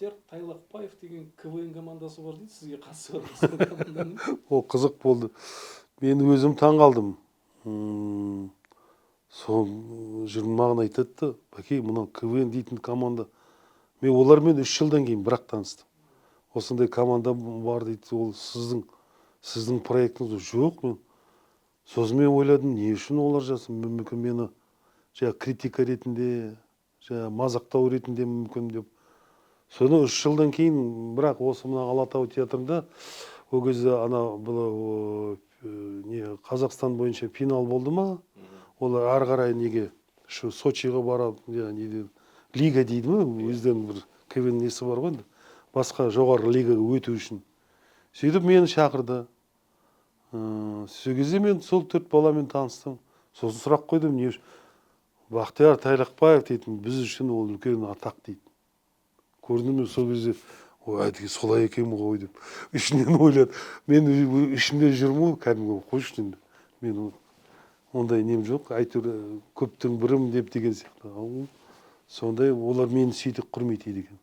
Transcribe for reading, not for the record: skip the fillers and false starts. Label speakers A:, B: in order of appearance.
A: Бақтияр Тайлақбаев деген КВН командасы бар дейді, сізге қатысы бар ма сол команданың?
B: Ол қызық болды, мен өзім таң қалдым. Сол жүрмін, маған айтады да: «Бәке, мынау КВН дейтін команда». Мен олармен 3 жылдан кейін бірақ таныстым. «Осындай команда бар», – дейді. «Ол сіздің проектіңіз?» «Жоқ, мен…» Сосын мен ойладым: не үшін олар жазсын? Мүмкін, мені жаңағы критика ретінде, жаңағы мазақтау ретінде мүмкін деп. Соны 3 жылдан кейін бірақ осы мына Алатау театрында, ол кезде ана бұл не, Қазақстан бойынша финал болды ма, олар ары қарай неге, шу Сочиға барады, неде, лига дейді ма, өздерінің бір КВН несі бар ғой енді, басқа жоғарғы лигаға өту үшін. Сөйтіп мені шақырды. Сол кезде мен сол төрт баламен таныстым. Сосын сұрақ қойдым: не үшін? «Бақтияр Тайлақбаев дейтін біз үшін ол үлкен атақ», – дейді. Көрдің бе, сол кезде: «Ой, әдіге солай екен ғой», – деп ішімнен ойладым. Мен ішімде жүрмін ғой кәдімгі. Қойшы енді, мен ондай нем жоқ, әйтеуір көптің бірімін деп деген сияқты. Ал сондай олар мені сөйтіп құрметтейді екен.